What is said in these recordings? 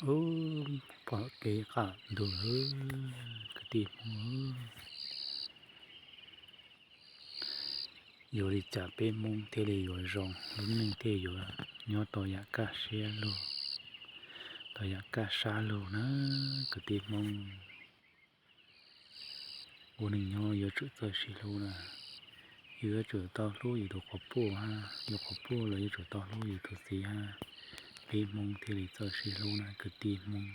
Ub, pom kev qab ntug lawm kwv tij Hmoob. Yuav li cas peb Hmoob thiaj li yuav zoo, lub neej thiaj yuav nyob tau yam kaj siab lug, tau yam kaj sab lug na kwv tij Hmoob. Ua neej nyob yuav tsum txawj sib hlub na. Yus yuav tsum tau hlub yus tus quas puj hab, yus quas puj los yuav tsum tau hlub yus tus txiv hab. Peb Hmoob thiaj li txawj sib hlub na kwv tij Hmoob.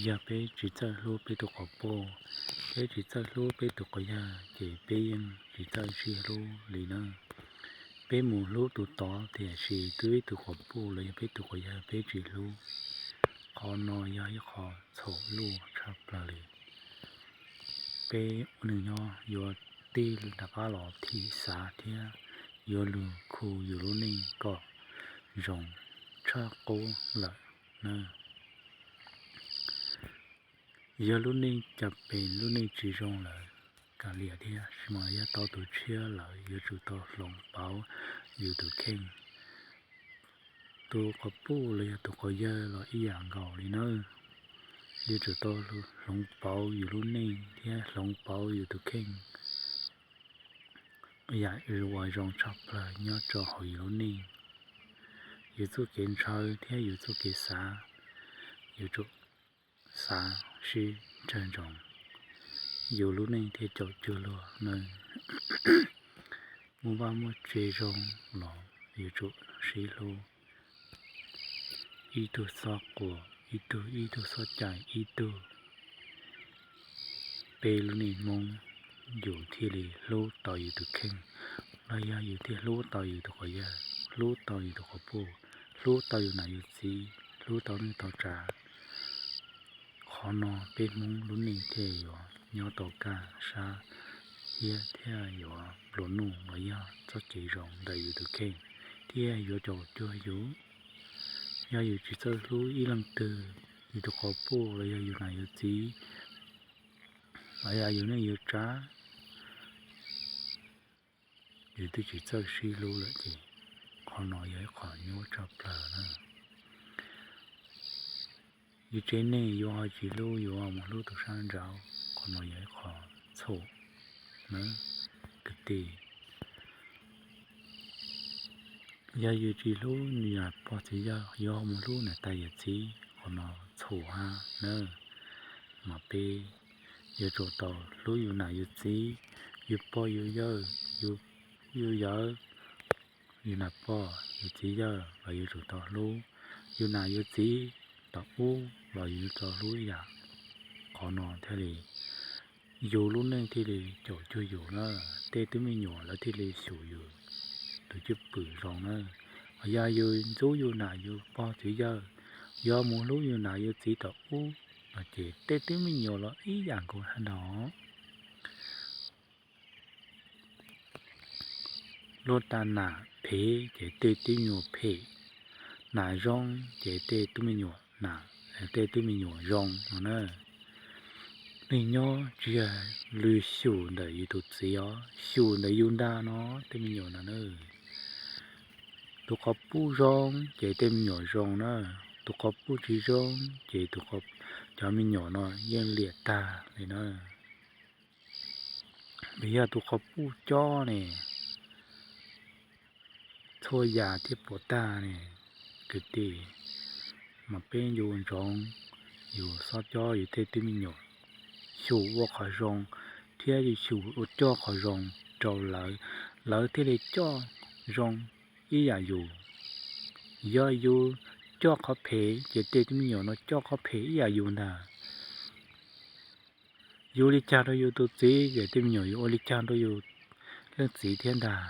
Yog peb tsis txawj hlub peb tus quas puj, peb tsis txawj hlub peb tus quas yawg ces peb yeej tsis txawj sib hlub li na. Peb mus hlub tus tod tiam sis twb peb tus quas puj los yog peb tus quas yawg peb tsis hlub. Qhov no yog ib qho txhaum luaj tshaj plaws li. Peb ua neej nyob yuav tig rov qab los thim xav thiab yuav lug khu yus lub neej kom zoo tshaj qub lawm na. Yog lub neej cas pes lub neej tsis zoo lawm, kav liam thiab, tsis mas yog tau tus tshiab lawm yuav tsum tau hloov pauv yus tus kheej. Tus quas puj los yog tus quas yawg los ib yam nkaus li na. Yuav tsum tau hloov pauv yus lub neej thiab hloov pauv yus tus kheej, yam uas zoo tshaj plaws nyob rau hauv yus lub neej. Yus txuj kev ntshaw thiab yus txuj kev xav, yuav tsum xav sib ntsawg ntsoov, yus lub neej thiaj caum cuag luag na. Muaj vaj muaj tsev zoo los yuav tsum sib hlub, ib tug xob quas ib tug, ib tug xob cais ib tug. Peb lub neej Hmoob yus thiaj li hlub tau yus tus kheej, los yog yus thiaj hlub tau yus tus quas yawg, hlub tau yus tus quas puj, hlub tau yus nam yus txiv, hlub tau neej tau tsav. Qhov no peb Hmoob lub neej thiaj yuav nyob tau kaj sab thiab, thiaj yuav nplua nuj los yog txoj kev zoo ntawm yus tus kheej thiaj yuav caum cuag yus. Yog yus tsis txawj hlub ib leej twg, yus tus quas puj los yog yus nam yus txiv, los yog yus neej yus tsav, yus twb tsis txawj sib hlub lawm ces qhov no yog ib qho nyuaj tshaj plaws na. Yus tsev neeg yus ho tsis hlub, yus ho mus hlub tus sab nraud, qhov no yog ib qho txhaum na kwv tij. Yog yus tsis hlub yus pog txiv yawg, yus ho mus hlub niam tais yawm txiv, qhov no txhaum hab na. Mas peb yuav tsum tau hlub yus nam yus txiv, yus pog yus yawg, yus yawg, yus nam pog yus txiv yawg los yuav tsum tau hlub. Yus nam yus txiv tom ub los yuav tau hlub ib yam. Qhov no thiaj li yus lub neej thiaj li caum cuag yus na. Tej tub me nyuam lawv thiaj li xyum yus tus cwj pwm zoo na. Yog yus ntxub yus nam yus pog txiv yawg, yus mus hlub yus nam yus txiv tom ub no ces tej tub me nyuam los ib yam nkaus hab ntag. Luag tas nam phem ces tej tub me nyuam phem, nam zoo ces tej tub me nyuam nam, tej tub me nyuam zoo no na. Neej nyob tsis yog lwm xyum ntawm yus tus txiv os, xyum ntawm yus ntag no tej me nyuam no na. Tus quas puj zoo ces tej me nyuam zoo na, tus quas puj tsis zoo ces tus, cov me nyuam no yeej liam tag li na. Vim yog tus quas puj cob ne, txhua yam thiaj puas tag ne kwv tij. Mas peb yuav ntsoov, yus xob cob yus tej tub me nyuam, xyum ua qhov zoo thiab yus xyum ua coj qhov zoo rau lawv, lawv thiaj li coj zoo ib yam yus. Yog yus coj qhov phem ces tej tub me nyuam no coj qhov phem ib yam yus ntag. Yus ua li cas rau yus tus txiv ces tej me nyuam yuav ua li cas rau yus leej txiv thiab ntag.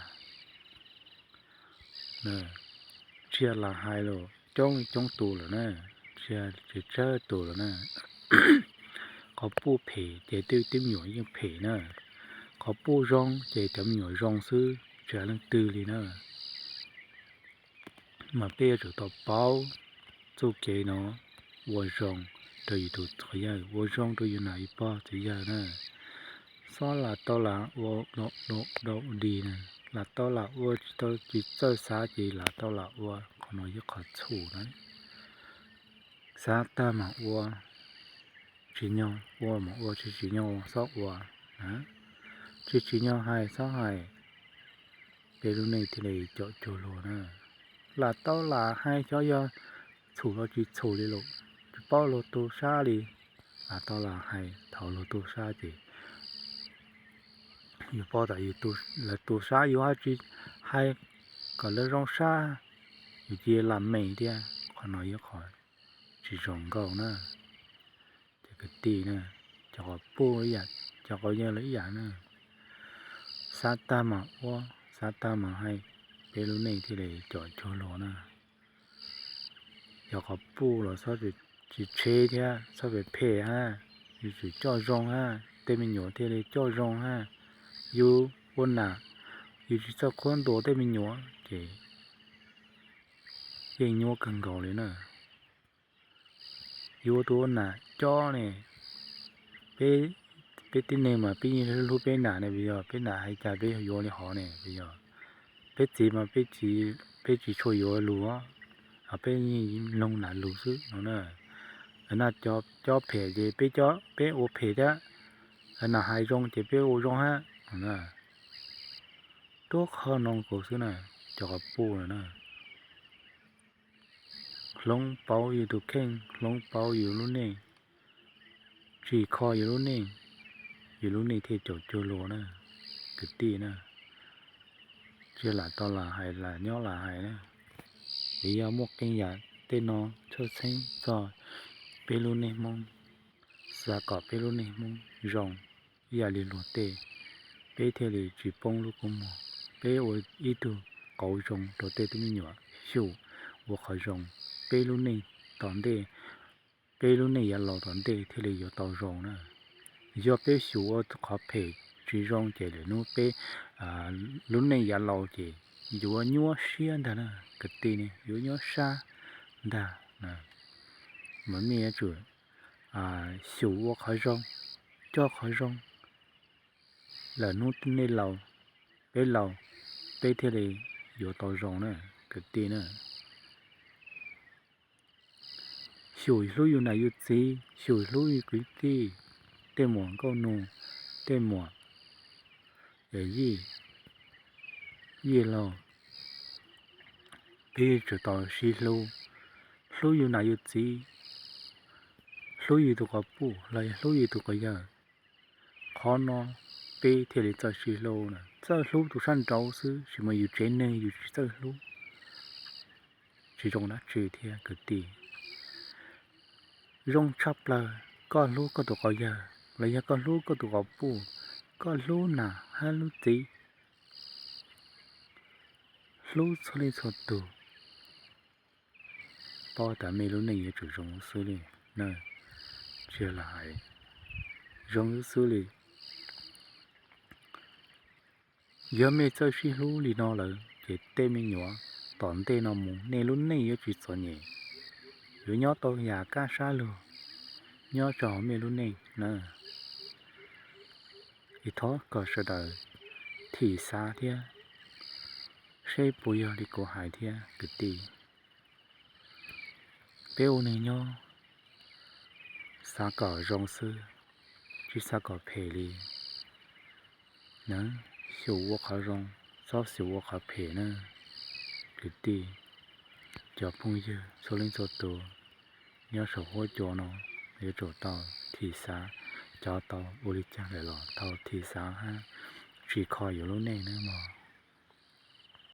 Tsis yog lam hais los coob coob tus lawm na, tsis yog tsawg tus lawm na. Qhov puj phem ces tej tub me nyuam yeej phem na, qhov puj zoo ces cov me nyuam zoo xwb tsis hais leej twg li na. Mas peb yuav tsum tau paub txuj kev no, ua zoo rau yus tus txiv yawg, ua zoo rau yus nam yus pog txiv yawg na. Xob lam tau lam ua dau dig na, lam tau lam ua, tsis tau tsis txawj xav ces lam tau lam ua, qhov no yog qhov txhaum na. Xav tag mas ua, tsis nyog ua mas ua, tsis tsim nyog ua txhob ua, tsis tsim nyog hais txhob hais, peb lub neej thiaj li caum cuag luag na. Lam tau lam hais xyov yog txhum los tsis txhum li lawm, tsis paub luag tu sab li. Lam tau lam hais thaum luag tu sab ces yus paub tas lawv tu sab, yus ho tsis hais kom lawv zoo sab, yus cia li lam meem thiab, qhov no yog qhov tsis zoo nkauj na. Ces kwv tij na, cov quas puj ib yam, cov quas yawg los ib yam na. Xav tag mas ua, xav tag mas hais, peb lub neej thiaj li caum cuag luag na. Cov quas puj los txhob tsis tshev thiab txhob phem phem hab, yus tsum coj zoo hab, tej me nyuam thiaj li coj zoo hab. Yus ua nam, yus tsis txawj qhuab ntuas tej me nyuam ces yeej nyuaj kawg nkaus li na. Yus ua tus ua nam cob ne, peb tib neeg mas peb yeej hlub peb nam ne, puas yog? Peb nam hais cas peb yuav li hov ne, puas yog? Peb txiv mas peb tsis tshua yuav lus, peb yeej mloog nam lus xwb no na. Nam cob phem ces peb ua phem thiab, nam hais zoo ces peb ua zoo hab. Tuab qho no nkaus xwb na, cov quas puj lawm na. Hloov pauv yus tus kheej, hloov pauv yus lub neej, tsim kho yus lub neej, yus lub neej thiaj caum cuag luag na, kwv tij na. Tsis lam tau lam hais, lam nyob lam hais na. Vim yog muaj qee yam tej no tshwj xeeb txog peb lub neej Hmoob, xav kom peb lub neej Hmoob zoo ib yam li luag tej, peb thiaj li tsis poob lub kua muag, peb ua ib tug qauv zoo rau tej tub me nyuam xyum ua qhov zoo, peb lub neej tom ntej, peb lub neej yav laus tom ntej thiaj li yuav tau zoo na. Yog peb xyum ua qhov phem tsis zoo ces lwm hnub peb lub neej yav laus ces yuav nyuaj siab ntag na, kwv tij ne, yuav nyuaj sab ntag. Mas nej yuav tsum xyum ua qhov zoo, coj qhov zoo, lwm hnub nej laus, peb laus, peb thiaj li yuav tau zoo na, kwv tij na. Xyum hlub yus nam yus txiv, xyum hlub yus kwv tij, tej muam nkauj nus, tej muam yij, yij laug, peb yuav tsum tau sib hlub, hlub yus nam yus txiv, hlub yus tus quas puj los yog hlub yus tus quas yawg. Qhov no peb thiaj li txawj sib hlub na, txawj hlub tus sab nraud xwb, tsis muaj yus tsev neeg yus tsis txawj hlub, tsis zoo dab tsi thiab kwv tij. Zoo tshaj plaws koj hlub koj tus quas yawg los yog koj hlub koj tus quas puj, koj hlub nam hab hlub txiv, hlub txhua leej txhua tus. Paub tas mej lub neej yuav tsum zoo xwb li na, tsis lam hais, zoo xwb li. Yog mej txawj sib hlub li no lawm ces tej me nyuam tom ntej no mus nej lub neej yuav tsis txom nyem, yuav nyob tau yam kaj sab lug nyob rau hauv mej lub neej na. Es thov kom sawv daws thim xav thiab seb puas yog li kuv hais thiab kwv tij. Peb ua neeg nyob xav kom zoo xwb, tsis xav kom phem li. Na, xyum ua qhov zoo, txhob xyum ua qhov phem na. Kwv tij, cov phooj ywg txhua leej txhua tus nyob saum huab cua no yuav tsum tau thim xav, cov tau ua li cas lawm los tau thim xav hab tsim kho yus lub neej nawb mog.